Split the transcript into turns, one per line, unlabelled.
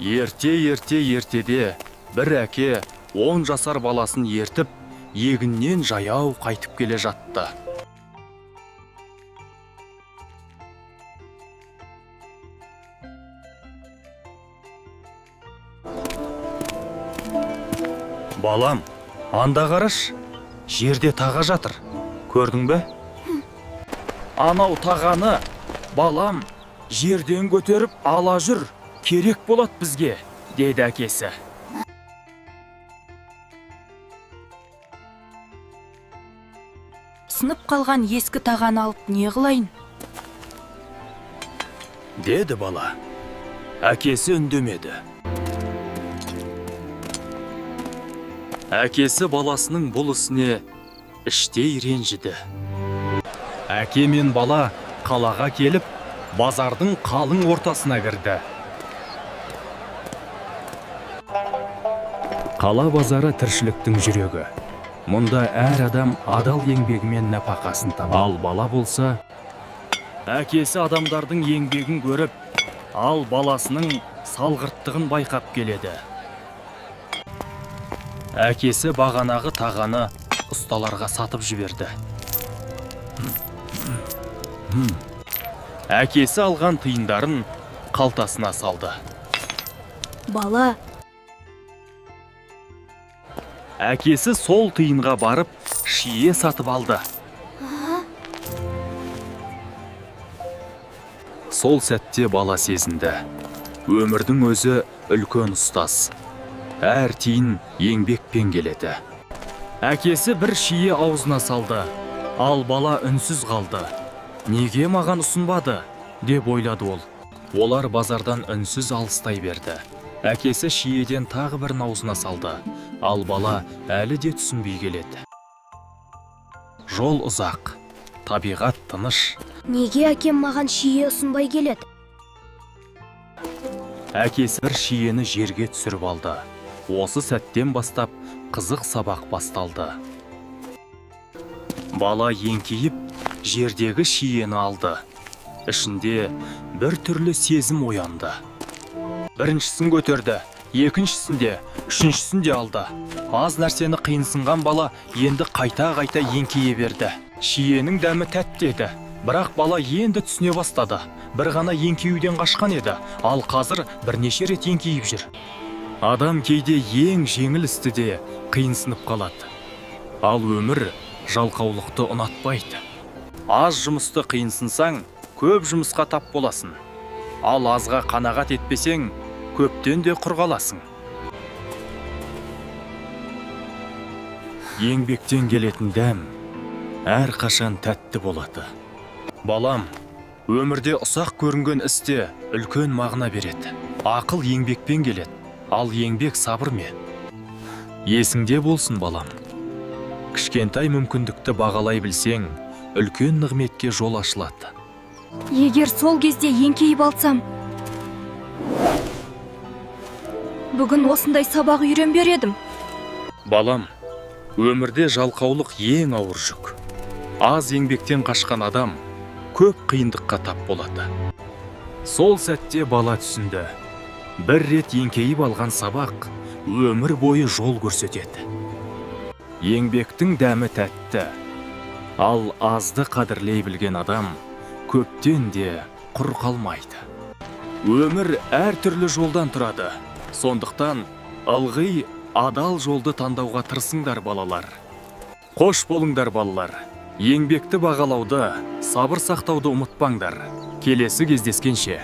Ерте, ерте, ертеде бір әке 10 жасар баласын ертіп, егіннен жаяу қайтып келе жатты. Балам, анда қараш, жерде таға жатыр, көрдің бе? Анау тағаны, балам, жерден көтеріп ала жүр, керек болады бізге, деді әкесі.
Сынып қалған ескі тағаны алып не қылайын?
Деді бала. Әкесі үндемеді. Әкесі баласының бұл ісіне іштей ренжіді. Әке мен бала қалаға келіп, базардың қалың ортасына кірді. Қала базары — тіршіліктің жүрегі. Мұнда әр адам адал еңбегімен нәпақасын табады. Ал бала болса, әкесі адамдардың еңбегін көріп, ал баласының салғырттығын байқап келеді. Әкесі бағанағы тағаны ұсталарға сатып жіберді. Әкесі алған тиындарын қалтасына салды.
Бала.
Әкесі сол тиынға барып, шие сатып алды. Сол сәтте бала сезінді: өмірдің өзі үлкен ұстаз, әр тиын еңбекпен келеді. Әкесі бір шие аузына салды, ал бала үнсіз қалды. «Неге маған ұсынбады?» деп ойлады ол. Олар базардан үнсіз алыстай берді. Әкесі шиеден тағы бірін аузына салды, ал бала әлі де түсінбей келеді. Жол ұзақ, табиғат тыныш.
Неге әкем маған шие ұсынбай келеді?
Әкесі бір шиені жерге түсіріп алды. Осы сәттен бастап қызық сабақ басталды. Бала еңкейіп, жердегі шиені алды. Ішінде бір түрлі сезім оянды. Біріншісін көтерді, екіншісін де, үшіншісін де алды. Аз нәрсені қиынсынған бала енді қайта-қайта еңкейе берді. Шиенің дәмі тәтті еді, бірақ бала енді түсіне бастады. Бір ғана еңкеюден қашқан еді, ал қазір бірнеше рет еңкейіп жүр. Адам кейде ең жеңіл істі де қиынсынып қалады. Ал өмір жалқаулықты ұнатпайды. Аз жұмысты қиынсынсаң, көп жұмысқа тап боласың. Ал азға қанағат етпесең, көптен де құр қаласың. Еңбектен келетін дәм әрқашан тәтті болады. Балам, өмірде ұсақ көрінген істе үлкен мағына береді. Ақыл еңбекпен келеді, ал еңбек сабырмен. Есіңде болсын, балам, кішкентай мүмкіндікті бағалай білсең, үлкен нығметке жол ашылады.
Егер сол кезде еңкейіп алсам, бүгін осындай сабақ үйренбер едім.
Балам, өмірде жалқаулық — ең ауыр жүк. Аз еңбектен қашқан адам көп қиындыққа тап болады. Сол сәтте бала түсінді: бір рет еңкейіп алған сабақ өмір бойы жол көрсетеді. Еңбектің дәмі тәтті, ал азды қадірлей білген адам көптен де құр қалмайды. Өмір әр түрлі жолдан тұрады, сондықтан ылғи адал жолды таңдауға тырысыңдар, балалар. Қош болыңдар, балалар. Еңбекті бағалауды, сабыр сақтауды ұмытпаңдар. Келесі кездескенше!